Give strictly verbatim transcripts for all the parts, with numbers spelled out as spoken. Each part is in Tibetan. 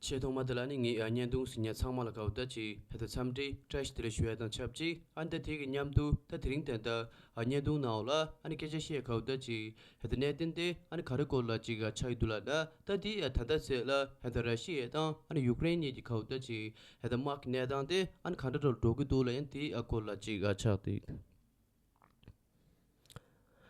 ཆེས་ཐོག་མ་དེ་ལ་ནི་ངས་ཨ་བརྙན་ཐུང་གཟིགས་མཁན་ཚང་མ་ལ་གའུ་ད་ཅིག་ཧེ་ད་འཚམས་འདྲི་བཀྲ་ཤིས་བདེ་ལེགས་ཞུ་ཡ་དང་ཆབས་ཅིག་ཨ་ནི་ད་དེ་གི་མཉམ་དུ་ད་དེ་རིང་དེ་འདྲ་ཨ་བརྙན་ཐུང་ནང་ལ་ཨ་ནི་སྐད་ཆ་བཤད་གའུ་ད་ཅིག་ཧེ་ད་གནད་དོན་དེ་ཨ་ནི་ག་རེ་སྐོར་ལ་ཅིག་ཨ་ཆགས་ཡོད་འདུག་ལབ་ན། ད་དེ་ཨ་ད་ལྟ་ཚེ་ལ་ཧེ་ད་ར་ཤི་ཡ་དང་ཨ་ནི་ཡུཀ་རེན་གཉིས་ཀྱི་གའུ་ད་ཅིག་ཧེ་ད་དམག་གི་གནས་སྟངས་དེ་ཨ་ནི་ག་འདྲ་འདྲ་འགྲོ་གི་འདུག་ལབ་ཡང་དེ་ཨ་སྐོར་ལ་ཅིག་ཨ་ཆགས་ཏེ།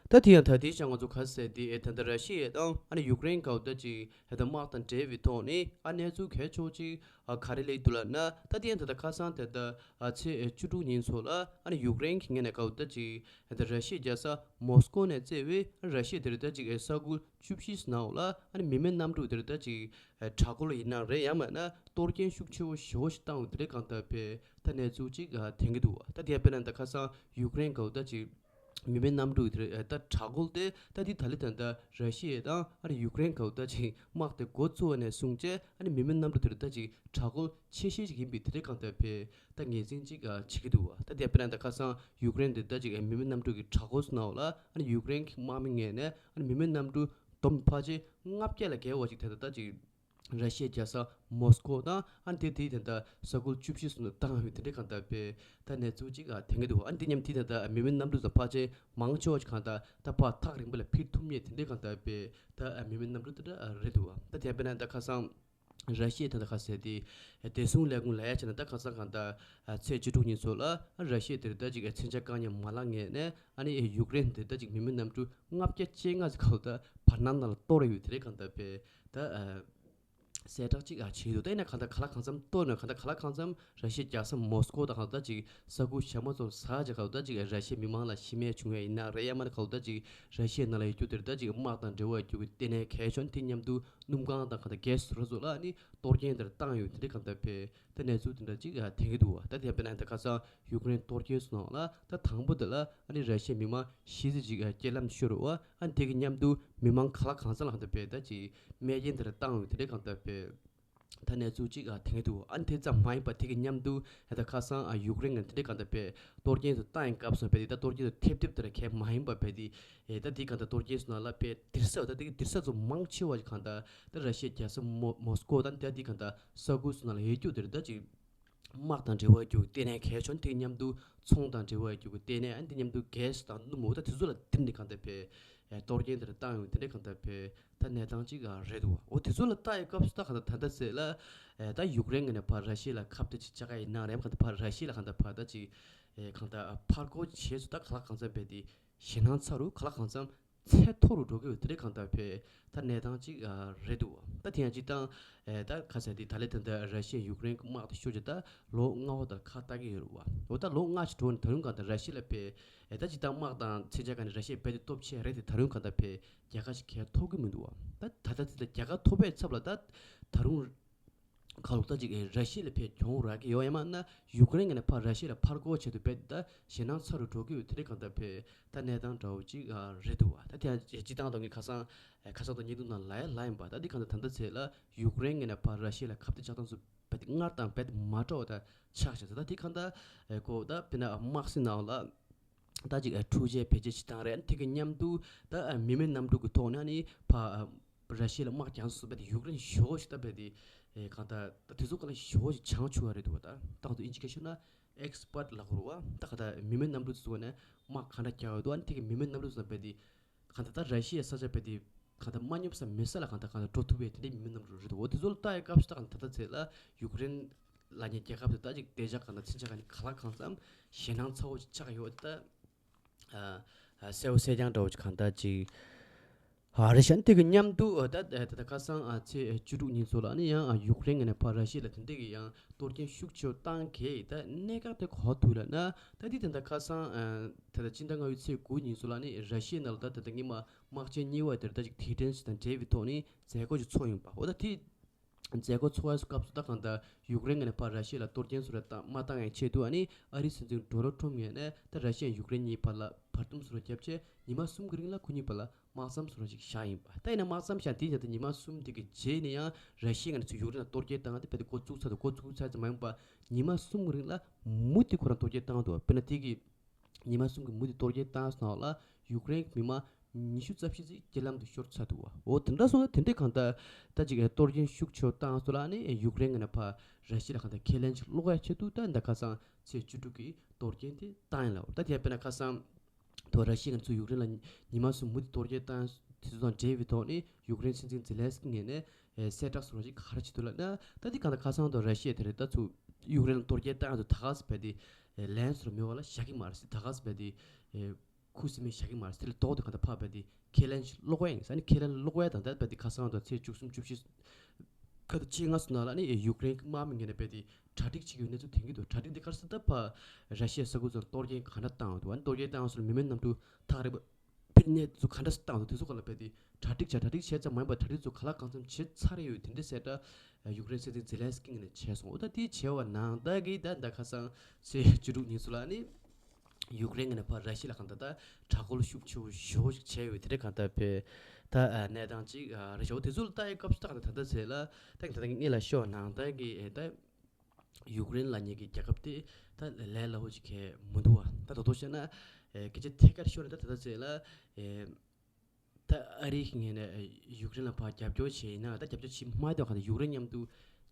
ད་དེ་ཡང་ད་ལྟའི་ཆ་ང་ཚོ་ག་ཟེར་དེ་ཨེ་ད་ལྟ་ར་ཤི་ཡ་དང་ཨ་ནི་ཡུཀ་རེན་གའུ་ད་ཅིག་ཧེ་ད་དམག་དང་འབྲེལ་བའི་ཐོག་ནས་ཨ་གནས་ཚུལ་གལ་ཆེ་བོ་ཅིག་ཨ་ག་རེ་སླེབས་འདུག་ལབ་ན། ད་དེ་ཡང་ད་ལྟ་ཁ་སང་དེ་ལྟ་ཨ་ཚེས་བཅུ་དྲུག་ཉིན་ཚོ་ལ་ཨ་ནི་ཡུཀ་རེན་གྱི་ངོས་ནས་གའུ་ད་ཅིག་ཧེ་ད་ར་ཤི་ཡའི་རྒྱལ་ས་མོ་སི་ཀོ་ནས་བརྩིས་པའི་ཨ་ར་ཤི་ཡ་དེ་རེད་ད་ཅིག་ཨེ་ས་ཁུལ་བཅུ་བཞི་ནང་ལ་ཨ་ནི་མི་མེད་གནམ་གྲུ་དེ་རེད་ད་ཅིག་ཨེ་དྲག་རྒོལ་ཡིན་ན་རེད་ཡང་མིན་ན་གཏོར་སྐྱོན་ཤུགས་ཆེ་བོ་ཞེ་པོ་ཞིག་བཏང་ཡོད་དེ་རེད་གང་ལྟར་བས་ད་གནས་ཚུལ་ཅིག་ཨ་ཐོན་གྱི་འདུག་ད་དེ་དཔེར་ན་ད་ཁ་སང་ཡུཀ་རེན་གའུ་ད་ཅིག་མི་མེད་གནམ་གྲུ་དེ་རེད་ད་དྲག་རྒོལ་དེ་ད་དེ་ད་ལི་ད་ད་ར་ཤི་ཡ་དང་ཨ་ནི་ཡུཀ་རེན་གའུ་ད་ཅིག་དམག་དེ་འགོ་བཙུགས་པ་ནས་བཟུང་བྱས་ཨ་ནི་མི་མེད་གནམ་གྲུ་དེ་རེད་ད་ཅིག་དྲག་རྒོལ་ཆེ་ཤོས་ཅིག་ཡིན་པའི་དེ་རེད་གང་ལྟར་བས་ད་ངོས་འཛིན་ཅིག་ཨ་བྱེད་ཀྱི་འདུག་ད་དེ་དཔེར་ན་ད་ཁ་སང་ཡུཀ་རེན་དེ་ད་ཅིག་ཨ་མི་མེད་གནམ་གྲུ་གི་དྲག་རྒོལ་སོང་ནའང་ལ་ཨ་ནི་ཡུཀ་རེན་གྱི་དམག་མི་ངོས་ནས་ཨ་ནི་མི་མེད་གནམ་གྲུ་བསྡོམས་ཕལ་ཆེར་ལྔ་བརྒྱ་ལ་བརྒལ་བ་ཅིག་དེ་ད་ད་ཅིག་ར་ཤི་ཡའི་རྒྱལ་ས་མོ་སི་ཀོ་དང་ཨ་ནི་དེ་དེའི་དེ་འདྲ་ས་ཁུལ་བཅུ་བཞི་སོགས་ནས་བཏང་ཡོད་དེ་འདྲའི་གང་ལྟར་བས་ད་གནས་ཚུལ་ཅིག་ཨ་ཐོན་གྱི་འདུག་ཨ་ནི་དེ་མཉམ་དེ་དེ་འདྲ་མི་མེད་གནམ་གྲུ་ཚོ་ཕལ་ཆེར་མང་ཆེ་བ་ཅིག་གང་ལྟར་ད་ཕར་ཐག་རིང་པོ་ལ་འཕུར་ཐུབ་མེད་དེ་འདྲའི་གང་ལྟར་བས་ད་མི་མེད་གནམ་གྲུ་དེ་འདྲ་རེད་འདུག་ད་དེ་དཔེར་ན་ད་ཁ་སང་ར་ཤི་ཡའི་དེ་འདྲ་ཁ་ཟེར་དེ་བདེ་སྲུང་ལས་ཁུངས་ལ་ཡ་བྱས་ན་ད་ཁ་སང་གང་ལྟར་ཚེས་བཅུ་དྲུག་ཉིན་ཚོ་ལ་ར་ཤི་ཡ་དེ་འདྲ་ཅིག་མཚོན་ཆ་བཀག་ཉར་མ་ལག་ངོས་ནས་ཨ་ནི་ཡུཀ་རེན་དེ་འདྲ་ཅིག་མི་མེད་གནམ་གྲུ་ལྔ་བརྒྱ་བཅོ་ལྔ་ཙམ་གང་ལྟར་བར་སྣང་ནང་ལ་གཏོར་ཡོད་དེ་འདྲའི་གང་ལྟར་བས་ད། གསལ་བསྒྲགས་ཅིག་ཨ་བྱས་འདུག་ད་ཡིན་ན་གང་ལྟར་ག་ལ་གང་འཚམ་གཏོར་ན་གང་ལྟར་ག་ལ་གང་འཚམ་ར་ཤི་ཡའི་རྒྱལ་ས་མོ་སི་ཀོ་དང་གང་ལྟར་ཅིག་ས་ཁུལ་གཞན་མ་ཚོར་ཟ་བྱས་གང་ལྟར་ཅིག་ར་ཤི་ཡའི་མི་མང་ལ་ཤི་རྨས་བྱུང་ཡ་ཡིན་ན་རེད་ཡང་མིན་ན་གང་ལྟར་ཅིག་ར་ཤི་ཡའི་ནང་ལ་ཡོད་རྒྱུ་དེར་ལྟར་ཅིག་དམག་དང་འབྲེལ་བ་ཡོད་རྒྱུ་གི་ལྟེ་གནས་གལ་ཆེན་དེ་མཉམ་དུ་སྣུམ་ཁང་དང་གང་ལྟར་གྷེ་སི་རུ་ཚོ་ལ་ནི་གཏོར་སྐྱོན་དེར་བཏང་ཡོད་དེ་འདྲ་གང་ལྟར་བས་ད་གནས་ཚུལ་དེ་འདྲ་ཅིག་ཨ་ཐོན་གྱི་འདུག་ད་དེ་དཔེར་ན་ད་ཁ་སང་ཡུཀ་རེན་གཏོར་སྐྱོན་སོང་ལ་ད་དང་པོ་དེ་ལ་ཨ་ནི་ར་ཤི་ཡའི་མི་མང་ཤི་ཚད་ཅིག་ཨ་རྐྱེན་ལམ་ཤོར་བ་ཨ་ནི་དེ་གི་མཉམ་དུ་མི་མང་ག་ལ་གང་འཚམ་ལ་གང་ལྟར་བས་ད་ཅིག་རྨས་སྐྱོན་དེ་འདྲ་བཏང་ཡོད་དེ་འདྲ་གང་ལྟར་བས། ད་གནས་ཚུལ་ཅིག་ཨ་ཐོན་གྱི་འདུག་ཨ་ནི་དེ་ཙམ་མ་ཡིན་པ་དེ་གི་མཉམ་དུ་ད་ཁ་སང་ཨ་ཡུཀ་རེན་གྱི་དེ་འདྲ་གང་ལྟར་བས་གཏོར་སྐྱོན་དུ་བཏང་ཡིན་སྐབས་སུ་བས་དེ་ད་གཏོར་སྐྱོན་དུ་ཐེབས་ཐེབས་དེ་འདྲ་གལ་མ་ཡིན་པ་བས་དེ་ཨེ་ད་དེ་གང་ལྟར་གཏོར་སྐྱོན་སོང་ན་ལ་བས་དིར་ས་ད་དེ་གི་དིར་ས་ཚོ་མང་ཆེ་བ་ཞིག་གང་ལྟར་ད་ར་ཤི་ཡའི་རྒྱལ་ས་མོ་མོ་སི་ཀོ་དང་དེ་དེ་གང་ལྟར་ས་ཁུལ་སོང་ན་ལ་ཡོད་རྒྱུ་དེ་རེད་ད་ཅིག་དམག་དང་འབྲེལ་བ་ཡོད་རྒྱུ་ལྟེ་གནས་གལ་ཆེན་དེ་མཉམ་དུ་ཚོང་དང་འབྲེལ་བ་ཡོད་རྒྱུ་ལྟེ་གནས་ཨ་ནི་དེ་མཉམ་དུ་གྷེ་སི་དང་སྣུམ་འོ་ད་དེ་ཚོ་ལ་བསྟུན་ནས་གང་ལྟར་བས་གཏོར་སྐྱོན་དེ་འདྲ་བཏང་ཡོད་དེ་འདྲ་གང་ལྟར་བས་ད་གནས་སྟངས་ཅིག་རེད་འདུག་འོ་དེ་ཚོ་ལ་ལྟ་ཡི་སྐབས་སུ་ད་གང་ལྟར་ད་ལྟ་ཟེར་ལ་ད་ཡུཀ་རེན་ངོས་ནས་ཕར་ར་ཤི་ཡ་ལ་ཁ་གཏད་ཅིག་བཅག་ག་ཡིན་ན་རེད་གང་ལྟར་ཕར་ར་ཤི་ཡ་ལ་གང་ལྟར་ཕར་ད་ཅིག་གང་ལྟར་ཕར་རྒོལ་བྱས་སུ་ད་ག་ལ་གང་འཚམ་བས་དེ་ཞེད་སྣང་ཚ་རུ་ག་ལ་གང་འཚམ་ཚད་མཐོ་རུ་འགྲོ་གི་ཡོད་དེ་འདྲ་གང་ལྟར་བས་ད་གནས་སྟངས་ཅིག་རེད་འདུག་ད་དེ་ཡང་སྤྱིར་བཏང་ད་ག་ཟེར་དེ་ད་ལས་ད་ལྟ་ར་ཤི་ཡ་ཡུཀ་རེན་གྱི་དམག་དེ་ཤོར་རྗེས་ད་ལོ་ལྔ་བ་དང་ཁ་བཏགས་ཀྱི་ཡོད་རེད་བ། འོ་ད་ལོ་ལྔ་ཞིག་འགྲོ་ནས་ད་རུང་གང་ལྟར་ར་ཤི་ཡ་ལ་བས་ད་སྤྱིར་བཏང་དམག་དང་མཚོན་ཆ་ག་ནས་ར་ཤི་ཡ་རྦད་དེ་སྟོབས་ཆེ་རེད་དེ་ད་རུང་གང་ལྟར་བས་རྒྱལ་ཁ་ཞིག་གས་ཐོབ་ཀྱི་མི་འདུག་བ། ད་ད་ལྟ་དེ་ལ་རྒྱལ་ཁ་ཐོབ་པའི་ཚབ་ལ་ད་ད་རུང་ཁ་ལོ་ད་ཅིག་ར་ཤི་ཡ་ལ་ཕར་གྱོང་རག་གི་ཡོད་ཡང་མིན་ན་ཡུཀ་རེན་ངོས་ནས་ཕར་ར་ཤི་ཡ་ལ་ཕར་རྒོལ་བྱེད་དུ་བས་ད་ཞེད་སྣང་ཚ་རུ་འགྲོ་གི་ཡོད་དེ་འདྲ་གང་ལྟར་བས་ད་གནས་སྟངས་འདྲ་བོ་ཅིག་རེད་འདུག་བ། ད་དེ་ཡང་སྤྱིར་བཏང་ད་ངས་ཁ་སང་ཁ་སང་དང་ཉིན་དུ་ནང་ལ་ཡ་ལ་ཡིན་པ་ད་འདི་གང་ལྟར་ད་ལྟ་ཚེ་ལ་ཡུཀ་རེན་ངོས་ནས་ཕར་ར་ཤི་ཡ་ལ་ཁ་གཏད་བཅག་སྟངས་སུ་བས་ད་སྔར་དང་རྦད་མ་འདྲ་བ་ད་ཆགས་བཞག་ད་དེ་གང་ལྟར་ཨེ་གོ་ད་དཔེར་ན་དམག་སྲིད་ནང་ལ། ད་ཅིག་ཨ་འཕྲུལ་ཆས་བེད་སྤྱོད་བྱེད་སྟངས་རེད། དེ་གི་མཉམ་དུ་ད་ཨ་མི་མེད་གནམ་གྲུ་གི་ཐོག་ནས་ནི་ཕ་ཨ་ར་ཤི་ཡ་ལ་དམག་རྒྱག་སོང་བས་དེ་ཡུཀ་རེན་ཞེ་པོ་ཞིག་ད་བས་དེ་ཨེ་གང་ལྟར་ད་དེ་ཚོ་ག་ལ་ཞེ་པོ་ཞིག་བྱང་ཆུབ་པ་རེད་འདུག་བ། ད་ད་དུ་ཨིན་ཇི་སྐད་ཤོད་ན་ཨེག་སི་པར་ཊི་ལབ་དགོས་རེད་བ། ད་ག་ད་མི་མེད་གནམ་གྲུ་ཚོ་ནས་དམག་ག་འདྲ་རྒྱག་ཡོད་འདུག་ཨ་ནི་དེ་གི་མི་མེད་གནམ་གྲུ་ཚོ་བས་དེ་གང་ལྟར་ད་ར་ཤི་ཡའི་ས་ཆ་བས་དེ་གང་ལྟར་མ་སྙོབ་ས་མེད་ས་ལ་གང་ལྟར་གང་ལྟར་འགྲོ་ཐུབ་པའི་དེ་འདྲའི་མི་མེད་གནམ་གྲུ་རེད་འདུག་འོ་དེ་ཚོ་ལ་ལྟ་ཡི་སྐབས་སུ་ད་གང་ལྟར་ད་ལྟ་ཚེ་ལ་ཡུཀ་རེན་ལབ་མཁན་རྒྱལ་ཁབ་དེ་ད་ཅིག་བདེ་འཇགས་གང་ལ་མཚོན་ཆ་ག་ནི་ག་ལ་གང་འཚམ་ཞེད་སྣང་ཚ་བོ་ཅིག་ཆགས་ཡོད་ད། ཨ་ཨ་གསལ་བོ་གསལ་རྐྱང་འདྲ་བོ་ཅིག་གང་ལྟར་ཅིག་ཨ་རེད་ཤག་དེ་གི་མཉམ་དུ་ཨ་ད་ད་ད་ཁ་སང་ཨ་ཚེས་བཅུ་དྲུག་ཉིན་ཚོ་ལ་ནི་ཡང་ཨ་ཡུཀ་རེན་ངོས་ནས་ཕར་ར་ཤི་ཡ་ལ་དེ་འདྲ་གི་ཡང་གཏོར་སྐྱོན་ཤུགས་ཆེ་བོ་བཏང་གི་ད་གནད་འགག་དེ་ག་པར་ཐུག་ལབ་ན་ད་དེ་ད་ད་ཁ་སང་ཨ་ད་ད་སྤྱི་ཟླ་ལྔ་པའི་ཚེས་དགུ་ཉིན་ཚོ་ལ་ནི་ར་ཤི་ཡའི་ནང་ལ་ད་ད་ད་སྔོན་མ་དམག་ཆེན་གཉིས་པ་དེར་ད་ཅིག་དེ་ཏྲེན་སི་དང་འབྲེལ་བའི་ཐོག་ནས་མཛད་སྒོ་ཅིག་ཚོགས་ཡོང་པ། འོ་ད་དེ། མཛད་སྒོ་ཚོགས་ཡས་སྐབས་སུ་ད་གང་ལྟར་ཡུཀ་རེན་ངོས་ནས་ཕར་ར་ཤི་ཡ་ལ་གཏོར་སྐྱོན་སོགས་ར་བཏང་མ་བཏང་ཡང་ཆེད་དུ་ཨ་ནི་ཨ་རིའི་སྲིད་འཛིན་ཌོ་ནལ་ཊམ་ངོས་ནས་ད་ར་ཤི་ཡ་ཡུཀ་རེན་གཉིས་བར་ལ་བར་འདུམ་སོགས་ར་བརྒྱབ་བྱས་ཉི་མ་གསུམ་གྱི་རིང་ལ་ཁོ་གཉིས་བར་ལ་དམག་མཚམས་སོགས་ར་ཅིག་བཞག་ཡིན་པ། ད་ཡིན་ན་དམག་མཚམས་བཞག་དེའི་ནང་དུ་ཉི་མ་གསུམ་དེ་གི་རྗེས་ནས་ཡང་ར་ཤི་ཡ་ངོས་ནས་ཚུར་ཡུཀ་རེན་ལ་གཏོར་སྐྱོན་བཏང་དེ་བས་དེ་འགོ་བཙུགས་ཚར་དུ་འགོ་བཙུགས་ཚར་ཙམ་མ་ཡིན་པ་ཉི་མ་གསུམ་གྱི་རིང་ལ་མུ་མཐུད་ཁོ་རང་གཏོར་སྐྱོན་བཏང་འདུག་དཔེར་ན་དེ་གི་ཉི་མ་གསུམ་གྱི་མུ་མཐུད་གཏོར་སྐྱོན་བཏང་སོང་ལ་ཡུཀ་རེན་གྱི་མི་མང་ ཉི་ཤུ་རྩ་བཞི་ཙམ་རྒྱ་ལམ་དུ་ཤོར་ཚར་འདུག་བ། འོ་དེ་འདྲ་སོང་ན་དེ་འདྲའི་གང་ལྟར་ད་ཅིག་གཏོར་སྐྱོན་ཤུགས་ཆེ་བ་བཏང་སོང་ལ་ནི་ཡུཀ་རེན་གྱི་ནས་ཕར་ར་ཤི་ཡ་ལ་གང་ལྟར་ཁས་ལེན་ཅིག་སློག་ཡ་ཆེད་དུ་ད་ད་ཁ་སང་ཚེས་བཅུ་དྲུག་གི་གཏོར་སྐྱོན་དེ་བཏང་ཡིན་ལ། འོ་ད་དེ་དཔེར་ན་ཁ་སང་དུ་ར་ཤི་ཡ་ནས་ཚུར་ཡུཀ་རེན་ལ་ཉི་མ་གསུམ་མུ་མཐུད་གཏོར་སྐྱོན་བཏང་དེ་ཚོ་དང་འབྲེལ་བའི་ཐོག་ནས་ཡུཀ་རེན་སྲིད་འཛིན་ཛེ་ལན་སི་ཀི་ངོས་ནས་གསལ་བསྒྲགས་སོགས་ཅིག་ག་རེ་བྱེད་འདུག་ལབ་ན། ད་དེ་གང་ལྟར་ཁ་སང་དུ་ར་ཤི་ཡ་དེ་རེད། ད་ཚུར་ཡུཀ་རེན་ལ་གཏོར་སྐྱོན་བཏང་ཡ་དུ་ད་ག་སེ་བས་དེ་ལན་སོར་མི་བ་ལ་བཞག་གི་མ་རེད། ད་ག་སེ་བས་དེ་ཁུ་སིམ་མེ་བཞག་གི་མ་རེད། དེ་ལ་ལྡོག་དེ་གང་ལྟར་ཕར་བས་དེ་ཁས་ལེན་སློག་ཡ་ཡིན་ས་ནི། ཁས་ལེན་སློག་ཡ་དང་ད་བས་དེ་ཁ་སང་དུ་ཚེས་བཅུ་གསུམ་བཅུ་བཞི་ཁ་ད་ཕྱེད་ལྔ་སོང་ན་ལ་ནི་ཡུཀ་རེན་གྱི་དམག་མི་ངོས་ནས་བས་དེ་གྲ་སྒྲིག་བྱེད་ཀྱི་ཡོད་གནས་ཚུལ་ཐོན་གྱི་འདུག་གྲ་སྒྲིག་དེ་ག་རེ་ཟེར་ད་ཕར་ར་ཤི་ཡ་ས་ཁུལ་ཚོ་གཏོར་སྐྱོན་གང་འདྲ་བཏང་འདུག་ཨ་ནི་གཏོར་སྐྱོན་བཏང་སོང་མི་མེད་གནམ་གྲུ་ཐག་རིང་པོ་ཕར་གནས་ཚུལ་ག་འདྲ་བཏང་འདུག་དེ་ཚོ་ག་ལ་བས་དེ་གྲ་སྒྲིག་བྱ་གྲ་སྒྲིག་བྱས་ཙམ་མ་ཡིན་པར་གྲ་སྒྲིག་ཚོ་ག་ལ་གང་འཚམ་བྱས་ཚར་ཡོད་དེ་འདྲ་གསལ་བསྒྲགས་ཡུཀ་རེན་སྲིད་འཛིན་ཛེ་ལན་སི་ཀི་ངོས་ནས་བྱས་སོང་། འོ་ད་དེ་བྱས་པ་ནང་ལྟར་གྱི་ད་ད་ཁ་སང་ཚེས་བཅུ་དྲུག་ཉིན་སུ་ལ་ནི་ཡུཀ་རེན་གྱི་ནས་ཕར་ར་ཤི་ཡ་ལ་གང་ལྟར་ད་དྲག་རྒོལ་ཤུགས་ཆེ་བོ་ཞེ་བོ་ཞིག་བྱས་ཡོད་དེ་འདྲ་གང་ལྟར་བས་ད་གནས་སྟངས་ཅིག་རེད་ཤག་འོ་དེ་ཚོ་ལ་ལྟ་ཡི་སྐབས་སུ་ད་གང་ལྟར་ད་ལྟ་ཚེ་ལ་ད་གང་ལྟར་ངེད་ལ་ཤོག་ནང་ལྟར་གྱི་ད་ཡུཀ་རེན་ལབ་མཁན་གྱི་རྒྱལ་ཁབ་དེ་ད་ལས་སླ་བོ་ཅིག་གས་མི་འདུག་བ། ད་ད་དོ་བཤད་ན་སྐད་ཆ་ཐད་ཀར་ཤོར་ནས་ད་ད་ལྟ་ཚེ་ལ་ད་ཨ་རི་གི་ངོས་ནས་ཡུཀ་རེན་ལ་ཕར་རྒྱབ་སྐྱོར་བྱས་ཡིན་ན་ད་རྒྱབ་སྐྱོར་བྱེད་མ་ཐུབ་གང་ལྟར་ཡུཀ་རེན་མཉམ་དུ་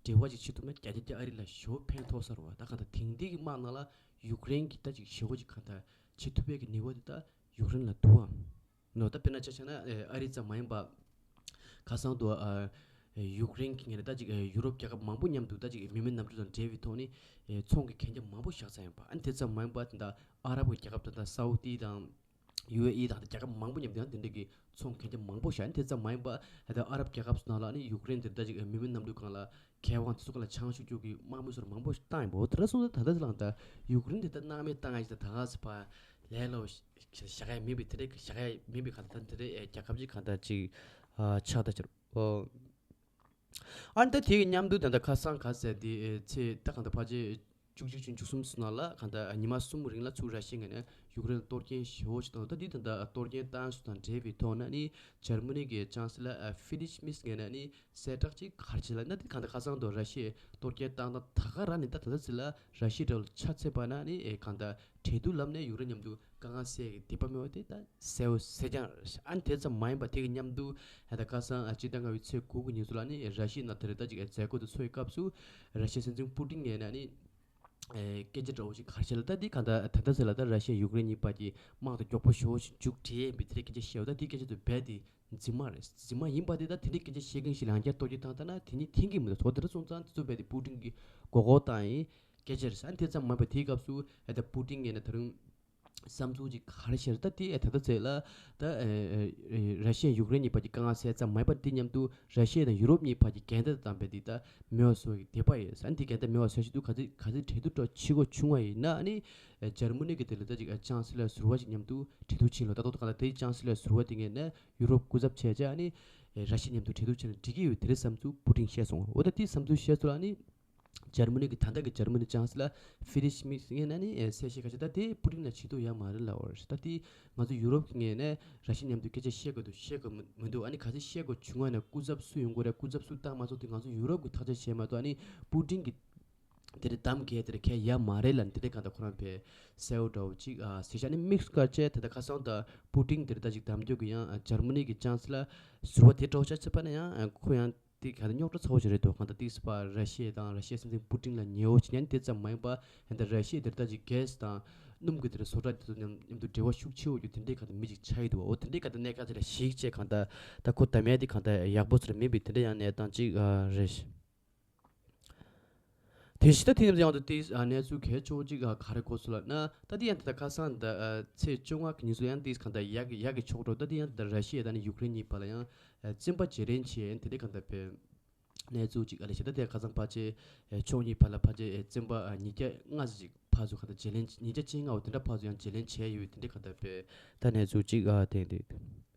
འབྲེལ་བ་ཅིག་བྱེད་ཐུབ་ན་བརྒྱ་ཆ་བརྒྱ་ཨ་རི་ལ་ཞེ་པོ་ཕན་ཐོགས་ས་རེད་བ། ད་གང་ལྟར་དེང་དུས་ཀྱི་དམག་ནང་ལ་ཡུཀ་རེན་གྱི་ད་ཅིག་ཞེ་པོ་ཅིག་གང་ལྟར་བྱེད་ཐུབ་པའི་གི་ནུས་པ་དེ་ད་ཡུཀ་རེན་ལ་འདུག་བ། ནོ་ད་དཔེར་ན་ཆ་བཞག་ན་ཨ་རི་ཙམ་མ་ཡིན་པ་ཁ་སང་དུ་ཡུཀ་རེན་གྱི་ངོས་ནས་ད་ཅིག་ཡུ་རོབ་རྒྱལ་ཁབ་མང་པོ་མཉམ་དུ་ད་ཅིག་མི་མེད་གནམ་གྲུ་དང་འབྲེལ་བའི་ཐོག་ནས་ཚོང་གི་གན་རྒྱ་མང་པོ་བཞག་ཚར་ཡིན་པ། ཨ་ནི་དེ་ཙམ་མ་ཡིན་པ་དེ་འདྲ་ཨ་རབ་ཀྱི་རྒྱལ་ཁབ་དང་ད་སའུ་ཏི་དང་། ཡུ་ཨེ་ཨི་དང་རྒྱལ་ཁབ་མང་པོ་མཉམ་དུ་ཡང་དེ་འདྲ་གི་ཚོང་གན་རྒྱ་མང་པོ་བཞག་ཡིན། དེ་ཙམ་མ་ཡིན་པ་ད་ལྟ་ཨ་རབ་རྒྱལ་ཁབ་སོགས་ནང་ལ་ནི་ཡུཀ་རེན་དེ་ད་ཅིག་མི་མེད་གནམ་གྲུ་སྒང་ལ་མཁས་དབང་དེ་ཚོ་སྒང་ལ་ཆང་ཤོག་རྒྱུག་གི་དམག་མི་ཚོར་མང་པོ་བཏང་ཡིན་པ། འོ་དེ་འདྲ་སོང་ཙང་ད་ལྟ་ལ་ད་ཡུཀ་རེན་དེ་ད་སྣང་མེད་བཏང་ཡ་ཞིག་ད་ད་ག་ཟེ་ཕ་ལས་ལོ་བཞག་ཡ་མིན་པའི་དེ་འདྲ་བཞག་ཡ་མིན་པའི་གང་ལྟར་དེ་འདྲ་རྒྱལ་ཁབ་ཅིག་གང་ལྟར་ཅིག་ཆགས་ད་ཅིག་ཨོ། ཨ་ནི་ད་དེ་གི་མཉམ་དུ་ད་ལྟ་ཁ་སང་ག་ཟེར་དེ་ཚེ་ད་གང་ལྟར་ཕལ་ཆེར་བཅུ་གཅིག་བཅུ་གསུམ་སོང་ན་ལ་གང་ལྟར་ཉི་མ་གསུམ་རིང་ལ་ཚུར་ར་ཤི་ཡ་ངོས་ནས་ཡུཀ་རེན་ལ་གཏོར་སྐྱོན་ཞེ་པོ་ཞིག་བཏང་། ད་འདི་ད་ལྟ་གཏོར་སྐྱོན་བཏང་སོང་དང་འབྲེལ་བའི་ཐོག་ན་ནི་འཇར་མ་ནི་གི་ཅང་སི་ལར་ཨ་ཧྥི་རི་ཌི་ཡེ་མེར་ཚ་ངོས་ནས་ནི་གསལ་བསྒྲགས་ཅིག་ག་རེ་བྱས་ལབ་ན། འདི་གང་ལྟར་ཁ་སང་དུ་ར་ཤི་ཡས་གཏོར་སྐྱོན་བཏང་སྟངས་ད་ག་རང་ནས་ད་ད་ལྟ་ཚེ་ལ་ར་ཤི་ཡ་འདྲ་བོ་ལ་ཆ་མཚོན་པ་ན་ནི་ཨེ་གང་ལྟར་འབྲེལ་གཏུག་ལམ་ནས་ཡུཀ་རེན་མཉམ་དུ་དཀའ་ངལ་སེལ་གྱི་དད་པ་མེད་པ་དེ་ད་གསལ་པོ་གསལ་རྐྱང་རེད། ཨ་ནི་དེ་ཙམ་མ་ཡིན་པ་དེ་གི་མཉམ་དུ་ད་ལྟ་ཁ་སང་ཨ་སྤྱི་ཟླ་ལྔ་པའི་ཚེས་དགུ་གི་ཉིན་སུ་ལ་ནི་ར་ཤི་ཡའི་ནང་དེ་རེད་ད་ཅིག་མཛད་སྒོ་དེ་ཚོགས་པའི་སྐབས་སུ་ར་ཤི་ཡའི་སྲིད་འཛིན་པུ་ཏིན་ངོས་ནས་ནི་སྐད་ཆ་འདྲ་བོ་ཞིག་ག་རེ་བྱས་ལབ་ད་འདི་གང་ལྟར་ད་ལྟ་ཟེར་ལ་ད་ར་ཤི་ཡ་ཡུཀ་རེན་གཉིས་བར་གྱི་དམག་དེ་མགྱོགས་པོ་ཞེ་པོ་ཞིག་མཇུག་སྒྲིལ་ཡས་ཡིན་པའི་དེ་འདྲའི་སྐད་ཆ་བཤད་ཡོད། ད་འདི་སྐད་ཆ་དེ་རྦད་དེ་རྫུན་མ་རེད། རྫུན་མ་ཡིན་པ་དེ་ད་དེ་འདྲའི་སྐད་ཆ་བཤད་མཁན་ཞིག་ལ་ཡང་བསྐྱར་གཏོར་སྐྱོན་བཏང་ད་ན་དེ་ཉིད་འཐེན་གྱི་མི་འདུག་ཚོགས་དེ་འདྲ་སོང་ཙང་དེ་ཚོ་རྦད་དེ་པུ་ཏིན་གྱི་མགོ་སྐོར་བཏང་ཡིན། སྐད་ཆ་རེད་ཟེར། ཨ་ནི་དེ་ཙམ་མ་ཡིན་པར་དེའི་སྐབས་སུ་ཨེ་ད་པུ་ཏིན་ངོས་ནས་ད་རུང་བསམ་ཚུལ་ཅིག་ག་རེ་བཤད་རེད། ད་དེ་ཨེ་ད་ལྟ་ཚེ་ལ་ད་ཨེ་ཨེ་ར་ཤི་ཡ་ཡུཀ་རེན་གཉིས་བར་གྱི་དཀའ་ངལ་སེལ་ཙམ་མ་ཡིན་པར་དེ་མཉམ་དུ་ར་ཤི་ཡ་དང་ཡུ་རོབ་གཉིས་བར་གྱི་འགལ་ཟླ་དང་བས་དེ་ད་མེད་པ་བཟོ་བའི་དད་པ་ཡོད་ཟེར། ཨ་ནི་དེ་འགལ་ཟླ་མེད་པ་བཟོ་བྱེད་དུས་ག་ཚོད་ག་ཚོད་འབྲེལ་གཏུག་འདྲ་བྱེད་དགོས་བྱུང་བ་ཡིན་ན་ཨ་ནི་ཨེ་འཇར་མ་ནི་གི་དེ་ལ་ད་ཅིག་ཨེ་ཅང་སི་ལར་ཟུར་པ་ཅིག་མཉམ་དུ་འབྲེལ་གཏུག་ཕྱིན་ལོ། ད་ལྟ་ག་ལ་དེའི་ཅང་སི་ལར་ཟུར་པ་དེ་ངོས་ནས་ཡུ་རོབ་སྐུ་ཚབ་བྱས་བྱས་ཨ་ནི་ཨེ་ར་ཤི་ཡ་མཉམ་དུ་འབྲེལ་གཏུག་བྱས་ན་འགྲིག་གི་ཡོད་དེ་རེད་བསམ་ཚུལ་པུ་ཏིན་བཤད་སོང་། འོ་ད་དེའི་བསམ་ཚུལ་བཤད་ཚུལ་ཨ་ནི། འཇར་མ་ནི་གི་ད་ལྟ་གི་འཇར་མ་ནི་ཅང་སི་ལར་ཧྥི་རི་ཌི་ཡེ་མེར་ཚ་ངོས་ནས་ནི་ཨེ་གསལ་བཤད་ཁ་ཤས་ད་དེ་པུ་ཏིན་ལ་བྱེད་དུ་ཡ་མ་རེད་ལབ་པ་རེད། ད་དེ་ང་ཚོ་ཡུ་རོབ་ཀྱི་ངོས་ནས་ར་ཤི་མཉམ་དུ་སྐད་ཆ་བཤད་དགོས་འདུག་བཤད་དགོས་མི་མི་འདུག་ཨ་ནི་ག་ཚོད་བཤད་དགོས་བྱུང་བ་ན་སྐུ་ཚབ་སུ་ཡོང་དགོས་རེད། སྐུ་ཚབ་སུ་བཏང་མ་སོང་དེ་ང་ཚོ་ཡུ་རོབ་ཀྱི་ཐག་གཅོད་བྱས་མ་གཏོགས་ཨ་ནི་པུ་ཏིན་གྱི་དེ་རེད་གཏམ་གྱི་དེ་རེད་གལ་ཡ་མ་རེད་ལབ་ནས་དེ་འདྲའི་གང་ལྟར་ཁོ་རང་ཕར་གསལ་པོ་འདྲ་བོ་ཅིག་ཨ་ཟེར་བྱས་ནས་དམིགས་སུ་བཀར་བྱས་ད་ལྟ་ཁ་སང་ད་པུ་ཏིན་དེ་རེད་ད་ཅིག་གདམ་རྒྱུ་གི་ཡང་ཨ་འཇར་མ་ནི་གི་ཅང་སི་ལར་ཟུར་པ་དེ་འདྲ་བོ་ཆགས་ཚར་བ་ན་ཡང་ཨ་ཁོ་ཡང་དེ་ག་ད་རྙོག་དྲ་ཚ་བོ་ཞིག་རེད་འདུག་གང་ལྟར་ཏིག་སི་པ་ར་ཤི་ཡ་དང་ར་ཤི་ཡའི་སྲིད་འཛིན་པུ་ཏིན་ལ་ཉེ་བོ་བྱེད་མཁན་དེ་ཙམ་མ་ཡིན་པ་ཡང་ད་ར་ཤི་ཡ་དེ་རེད་ད་ཅིག་གྷེ་སི་དང་སྣུམ་གྱི་དེ་རེད་བཟོ་གྲྭ་དེ་ཚོ་མཉམ་མཉམ་དུ་འབྲེལ་བ་ཤུགས་ཆེ་བོ་ཡོད་དེ་འདྲའི་གང་ལྟར་མི་ཅིག་ཆགས་ཀྱི་འདུག་འོ་དེ་འདྲའི་གང་ལྟར་གནད་འགག་ཅིག་ལ་གཞིགས་བྱས་གང་ལྟར་ད་ཁོ་གདམ་ཡ་དེ་གང་ལྟར་ཡག་པོ་ཚོ་རེད་མིན་པའི་དེ་འདྲ་ཡང་གནས་སྟངས་ཅིག་ཨ་རེད། དེ་བཞིན་ད་དེ་ནས་ཡང་དུ་དེ་ཨ་གནས་ཚུལ་གལ་ཆེ་བོ་ཅིག་ཨ་ག་རེ་གོ་སོང་ལབ་ན། ད་དེ་ཡང་ད་ལྟ་ཁ་སང་ད་ཨ་ཚེས་བཅོ་ལྔ་གི་ཉིན་སུ་ཡང་དེ་གང་ལྟར་ཡག་གི་ཡག་གི་ཕྱོགས་འགྲོ། ད་དེ་ཡང་ད་ར་ཤི་ཡ་དང་ནི་ཡུཀ་རེན་གཉིས་བར་ལ་ཡང་ཨ་བཙན་པ་བརྗེ་རེས་བྱས་དེ་འདྲའི་གང་ལྟར་བའི་གནས་ཚུལ་ཅིག་ཨ་ལས་བྱས། ད་དེ་ཁ་སང་ཕལ་ཆེར་ཨ་ཕྱོགས་གཉིས་བར་ལ་ཕལ་ཆེར་ཨ་བཙན་པ་ཨ་ཉིས་བརྒྱ་ལྔ་ཙམ་ཅིག་ཕར་ཚུར་གང་ལྟར་བརྗེ་ལེན་ཉིས་བརྒྱ་བཅོ་ལྔ་འོ་དེ་འདྲ་ཕར་ཚུར་ཡང་བརྗེ་ལེན་བྱས་ཡོད་དེ་འདྲའི་གང་ལྟར་བའི་ད་གནས་ཚུལ་ཅིག་ཨ་བསྟན་འདུག་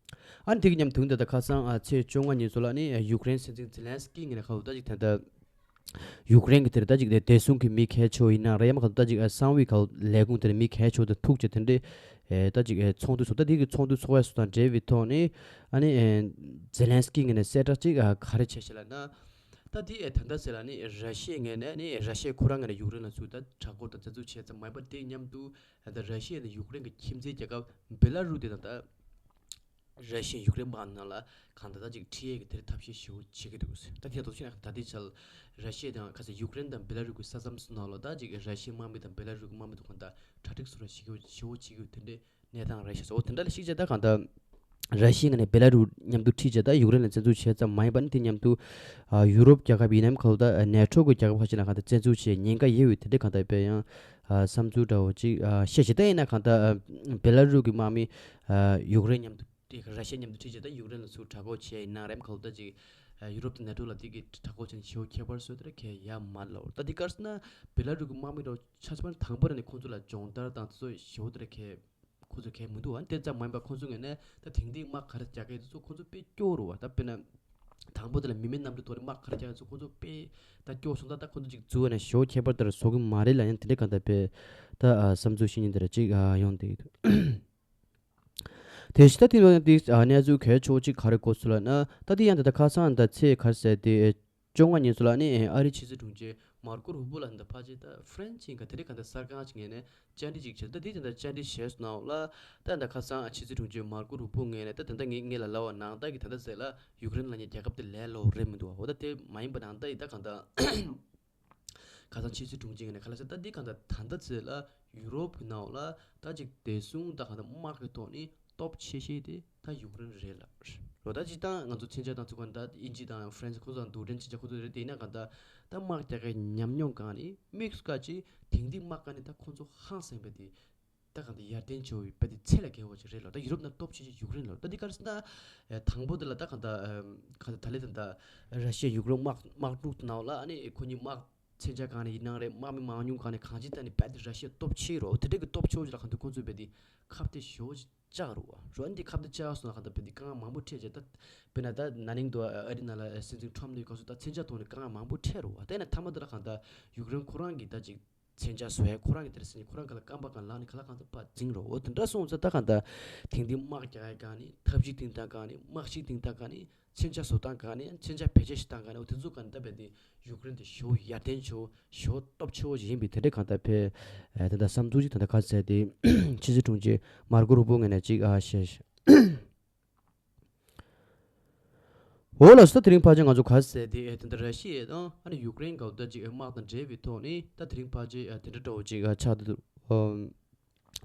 ཨ་ནི་དེ་གི་མཉམ་དུ་ད་ལྟ་ཁ་སང་ཨ་ཚེས་བཅོ་ལྔ་ཉིན་སུ་ལ་ནི་ཡུཀ་རེན་སྲིད་འཛིན་ཛེ་ལན་སི་ཀི་ངོས་ནས་ཁ་ལོ་ད་ཅིག་དེ་ལྟར་ཡུཀ་རེན་གྱི་དེར་ད་ཅིག་བདེ་སྲུང་གི་མི་གལ་ཆེ་བོ་ཡིན་ན་རེད་ཡ་མ་ག་ད་ཅིག་ཨ་གསང་བའི་ཁ་ལོ་ལས་ཁུངས་དེར་མི་གལ་ཆེ་བོ་དེ་ཐུག་བྱས་དེ་འདྲའི་ཨེ་ད་ཅིག་ཨེ་ཚོགས་འདུ་ཚོགས། ད་དེ་གི་ཚོགས་འདུ་ཚོགས་ཡ་སུ་དང་འབྲེལ་བའི་ཐོག་ནས་ཨ་ནི་ཨེ་ཛེ་ལན་སི་ཀི་ངོས་ནས་གསལ་བསྒྲགས་ཅིག་ཨ་ག་རེ་བྱས་ཤག་ལབ་ན། ད་དེ་ཨེ་ད་ལྟ་ཟེར་ལ་ནི་ར་ཤི་ཡའི་ངོས་ནས་ནི་ར་ཤི་ཡ་ཁོ་རང་ངོས་ནས་ཡུཀ་རེན་ལ་ཚུར་ད་དྲག་རྒོལ་དང་བཙན་འཛུལ་བྱས་ཙམ་མ་ཡིན་པར་དེ་མཉམ་དུ་ད་ར་ཤི་ཡ་ནས་ཡུཀ་རེན་གྱི་ཁྱིམ་མཚེས་རྒྱལ་ཁབ་བེ་ལ་རུ་དེ་དང་ད། ར་ཤི་ཡ་ཡུཀ་རེན་དམག་ནང་ལ་གང་ལྟར་ད་ཅིག་ཁྲིད་ཡས་ཀྱི་དེར་ཐབས་ཤེས་ཞེ་པོ་བྱེད་ཀྱི་འདུག་ད་དེ་ཡང་དོགས་ཤིག་ན་ད་ལྟའི་ཆར་ར་ཤི་ཡ་དང་ཁ་ས་ཡུཀ་རེན་དང་བེ་ལ་རུ་གི་ས་མཚམས་སུ་ནང་ལ་ད་ཅིག་ར་ཤི་ཡའི་དམག་མི་དང་བེ་ལ་རུ་གི་དམག་མི་དང་གང་ལྟར་གྲ་སྒྲིག་སོགས་ལ་ཞེ་པོ་ཞེ་པོ་བྱེད་ཀྱི་ཡོད་དེ་འདྲའི་གནས་སྟངས་རེད་ཤག་ཟེར། འོ་དེ་འདྲ་ལ་གཞིགས་བྱས་ད་གང་ལྟར་ར་ཤི་ཡ་ནས་བེ་ལ་རུ་མཉམ་དུ་ཁྲིད་བྱས་ད་ཡུཀ་རེན་ལ་བཙན་འཛུལ་བྱས་ཙམ་མ་ཡིན་པ་ནི་དེ་མཉམ་དུ་ཨ་ཡུ་རོབ་རྒྱལ་ཁབ་ཡིན་ནམ་གང་ལྟར་ནེ་ཊོ་གི་རྒྱལ་ཁབ་ཁ་ཤས་ལ་གང་ལྟར་བཙན་འཛུལ་བྱས་ཉེན་ཁ་ཡོད་ཡོད་དེ་འདྲའི་གང་ལྟར་དཔེ་ཡང་ཨ་བསམ་ཚུལ་འདྲ་བོ་ཅིག་ཨ་བཤད་བྱས། ད་ཡིན་ན་གང་ལྟར་ཨ་བེ་ལ་རུ་གི་དམག་མི་ཨ་ཡུཀ་རེན་མཉམ་དུ་ར་ཤི་ཡ་མཉམ་དུ་ཁྲིད་བྱས་ད་ཡུཀ་རེན་ལ་ཚུར་དྲག་རྒོལ་བྱས་ཡིན་ན་རེམ་གང་ལྟར་ཅིག་ཡུ་རོབ་དང་ནེ་ཊོ་ལ་དེ་གི་དྲག་རྒོལ་བྱས་ནས་ཞེ་པོ་ཁྱད་པར་བཟོ་དེ་ར་གལ་ཡ་མ་ལོ། ད་དེ་ག་རེ་ཟེར་ན་བེ་ལ་རུ་གི་དམག་མི་ར་ཆ་ཚང་དང་པོ་ར་ནས་ཁོང་ཚོ་ལ་སྦྱོང་བརྡར་དང་དེ་ཚོ་ཞེ་པོ་དེ་ར་གལ་ཁོང་ཚོ་གལ་མི་འདུག་བ། དེ་ཙམ་མ་ཡིན་པ་ཁོང་ཚོ་ངོས་ནས་ད་དེང་དུས་དམག་ག་རེ་རྒྱག་གི་དེ་ཚོ་ཁོང་ཚོ་དཔེ་སྐྱོ་རུ་བ། ད་དཔེར་ན་དང་པོ་དེ་ལ་མི་མེད་གནམ་གྲུ་ཐོག་ནས་དམག་ག་རེ་རྒྱག་གི་ཚོ་ཁོང་ཚོ་དཔེ་ད་སྐྱོ་སོང་། ད་ད་ཁོང་ཚོ་ཅིག་འཛུལ་བ་ནས་ཞེ་པོ་ཁྱད་པར་དེ་ར་བཟོ་གི་མ་རེད་ལབ་ཡང་དེ་འདྲའི་གང་ལྟར་དཔེ་ད་ཨ་བསམ་ཚུལ་བཤད་མཁན་དེ་ར་ཅིག་ཨ་ཡོང་བསྡད་ཀྱི་འདུག་དེ་བཞིན་ད་དེ་ནང་དེ་ཨ་གནས་ཚུལ་གལ་ཆེ་བོ་ཅིག་ག་རེ་གོ་སོང་ལབ་ན། ད་དེ་ཡང་ད་ལྟ་ཁ་སང་ད་ཚེས་ག་རེ་ཟེར་དེ་བཅོ་ལྔ་ཉིན་སུ་ལ་ནི་ཨ་རིའི་ཕྱི་སྲིད་དྲུང་ཆེ་མར་ཀོ་རུ་པོ་ལ་འདི་ཕལ་ཆེར་ད་ཧྥ་རན་སི་ཡིན་ག་དེ་རིང་ག་འདི་གསར་ཁང་ཞིག་ངོས་ནས་བཅར་འདྲི་ཅིག་བྱས། ད་དེ་དེ་འདྲ་བཅར་འདྲི་བྱས་སོང་ན་འོ་ལ་ད་འདི་ཁ་སང་ཕྱི་སྲིད་དྲུང་ཆེ་མར་ཀོ་རུ་པོ་ངོས་ནས་ད་དེ་འདྲ་ངས་ངས་ལ་ལབ་པ་ནང་ལྟར་གི་ད་ལྟ་ཟེར་ལ་ཡུཀ་རེན་ལབ་མཁན་རྒྱལ་ཁབ་དེ་ལས་སླ་བོ་རེད་མི་འདུག་འོ་ད་དེ་མ་ཡིན་པ་ནང་ལྟར་ཡིན་ད་གང་ལྟར་ཁ་སང་ཕྱི་སྲིད་དྲུང་ཆེ་ངོས་ནས་ག་ལ་ཟེར་ད་འདི་གང་ལྟར་ད་ལྟ་ཚེ་ལ་ཡུ་རོབ་ཀྱི་ནང་ལ་ད་ཅིག་བདེ་སྲུང་ད་གང་ལྟར་དམག་གི་ཐོག་ནས་སྟོབས་ཆེ་ཤོས་དེ་ད་ཡུཀ་རེན་རེད་ལ། རོ་ད་ཅིག་ད་ང་ཚོ་མཚོན་ཆ་དང་ཚུགས་ཀ་ད་དབྱིན་ཇི་དང་ཧྥ་རན་སི་ཁོ་ཚོ་དང་རྡུལ་ཕྲན་མཚོན་ཆ་ཁོ་ཚོ་རེད། དེ་ཡིན་ན་གང་ལྟར་ད་དམག་རྒྱག་གི་ཉམས་མྱོང་གང་ནི་དམིགས་སུ་བཀར་ཅིག་དེང་དུས་དམག་ག་ནི་ད་ཁོ་ཚོ་ཧང་སངས་པ་དེ་ད་གང་ལྟར་ཡར་ལྡན་བྱེད་འོས་པ་དེ་ཚད་ལས་བརྒལ་བ་ཅིག་རེད་ལ། ད་ཡུ་རོབ་ནང་སྟོབས་ཆེ་ཤོས་ཡུཀ་རེན་ལ། ད་འདི་ག་རེ་ཟེར་ན་ཨེ་དང་པོ་དེ་ལ་ད་གང་ལྟར་ཨེམ་གང་ལྟར་ད་ལན་ད་ལྟ་ར་ཤི་ཡ་ཡུཀ་རེན་དམག་དམག་འཁྲུག་ནང་ལ་ཨ་ནི་ཁོ་གཉིས་དམག་མཚོན་ཆ་གང་ནས་ཡིན་ནའང་རེད། དམག་མི་མང་ཉུང་གང་ནས་གང་ཅི་ལྟ་ནས་རྦད་དེ་ར་ཤི་ཡ་སྟོབས་ཆེ་རོ། དེ་འདྲ་གི་སྟོབས་ཆེ་བོ་ཅིག་ལ་གང་ལྟར་ཁོང་ཚོས་རྦད་དེ་ཁ་གཏད་ཞེ་པོ་ཅིག་བཅག་རོ་བ། རོ་ཨ་ནི་དེ་ཁ་གཏད་བཅག་སོང་ན་གང་ལྟར་རྦད་དེ་དཀའ་ངལ་མང་པོ་འཕྲད་བྱས། ད་དཔེར་ན་ད་ན་ནིང་དུ་ཨ་རི་ནང་ལ་སྲིད་འཛིན་ཁྲོམ་ལ་ཡོད་སྐབས་སུ་ད་མཚོན་ཆ་ཐོག་ནས་དཀའ་ངལ་མང་པོ་འཕྲད་རོ་བ། དེ་ནས་མཐའ་མ་དེ་ལ་གང་ལྟར་ཡུཀ་རེན་ཁོ་རང་གིས་ད་ཅིག་མཚོན་ཆ་བཟོ་ཡ་ཁོ་རང་གི་དེར་ཟིན་ནས་ཁོ་རང་གི་རྐང་པ་གང་ལག་ནས་ག་ལ་གང་ཚ་པ་འཛིང་རོ། འོ་དེ་འདྲ་སོང་ཙང་ད་གང་ལྟར་དེང་དུས་དམག་རྒྱག་ཡ་གང་ནས་ཐབས་ཤེས་སྟེང་ཐང་གང་ནས་དམག་ཤེས་སྟེང་ཐང་གང་ནས་མཚོན་ཆ་བཟོ་སྟངས་གང་ནས་མཚོན་ཆ་བེད་སྤྱོད་བྱེད་སྟངས་གང་ནས་འོ་དེ་ཚོ་གང་ལྟར་རྦད་དེ་ཡུཀ་རེན་དེ་ཞེ་པོ་ཡར་ལྡན་ཆེ་བོ་ཞེ་པོ་སྟོབས་ཆེ་བོ་ཞིག་ཡིན་པའི་དེ་འདྲའི་གང་ལྟར་ཕེ་ཨ་དེ་འདྲ་བསམ་ཚུལ་ཅིག་ད་ལྟ་ག་ཚད་དེ་ཕྱི་སྲིད་དྲུང་ཆེ་མར་ཀོ་རུ་པོ་ངོས་ནས་ཅིག་ཨ་བཤད། འོ་ལགས་སོ། ད་དེ་རིང་ཕལ་ཆེར་ང་ཚོ་ག་ཟེར་དེ་ཨེ་དེ་འདྲ་ར་ཤི་ཡ་དང་ཨ་ནི་ཡུཀ་རེན་ག་བར་ཅིག་ཨེ་དམག་དང་འབྲེལ་བའི་ཐོག་ནས་ད་དེ་རིང་ཕལ་ཆེར་ཨེ་དེ་འདྲ་འདྲ་བོ་ཅིག་ཨ་ཆགས་འདུག་ཨོ།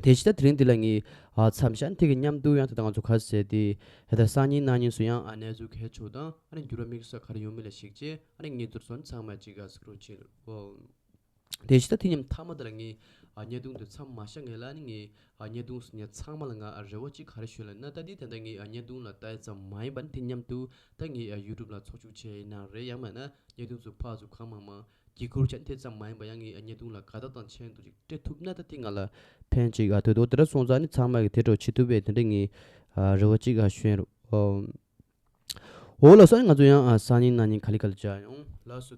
དེ་བཞིན་ད་དེ་རིང་འདི་ལ་ངས་ཨ་མཚམས་བཞག་དེ་གི་མཉམ་དུ་ཡང་ད་ལྟ་ང་ཚོ་ག་ཟེར་དེ་ཨེ་ད་སང་ཉིན་གནངས་ཉིན་སུ་ཡང་ཨ་གནས་ཚུལ་གལ་ཆེ་བོ་དང་ཨ་ནི་འགྱུར་བ་དམིགས་བསལ་ག་རེ་ཡོང་མིན་ལ་གཞིགས་བྱས་ཨ་ནི་ངས་མདོར་བསྡུས་ཚང་མ་ཅིག་ཨ་གཟིགས་རོགས་བྱེད། ཨོ། དེ་བཞིན་ད་དེ་མཉམ་མཐའ་མ་དེ་ལ་ངས་ཨ་བརྙན་ཐུང་དེ་མཚམས་མ་བཞག་ངེས་ལ་ནི་ངས་ཨ་བརྙན་ཐུང་ཉན་ཚང་མ་ལ་ང་ཨ་རེ་བ་གཅིག་ག་རེ་ཞུ་ལབ་ན། ད་འདི་ད་ལྟ་ངས་ཨ་བརྙན་ཐུང་ལ་ལྟ་ཡ་ཙམ་མ་ཡིན་པ་ནི་དེ་མཉམ་དུ་ད་ངས་ཨ་ཡུ་ཊུབ་ལ་ཚོགས་ཞུགས་བྱས་ཡིན་ན་རེད། ཡང་མིན་ན་བརྙན་ཐུང་ཚོ་ཕར་ཚུར་གང་མང་མང་བརྒྱུད་སྐུར་བྱས་དེ་ཙམ་མ་ཡིན་པ་ཡང་ངས་ཨ་བརྙན་ཐུང་ལ་དགའ་རྟགས་དང་མཆན་དུ་ཅིག་སྤྲད་ཐུབ་ན་ད་དེ་ང་ལ་ཕན་ཅིག་ཨ་ཐོགས་འདུག་དེ་འདྲ་སོང་ཙང་ནི་ཚང་མ་གི་དེ་འདྲ་བྱེད་ཐུབ་པའི་དེ་འདྲ་ངས་ཨ་རེ་བ་གཅིག་ཨ་ཞུ་ཡིན་རོ། ཨོ། འོ་ལགས་སོ། ང་ཚོ་ཡང་ཨ་སང་ཉིན་གནངས་ཉིན་ག་ལེ་ག་ལེ་མཇལ་ཡོང་། ལགས་སོ།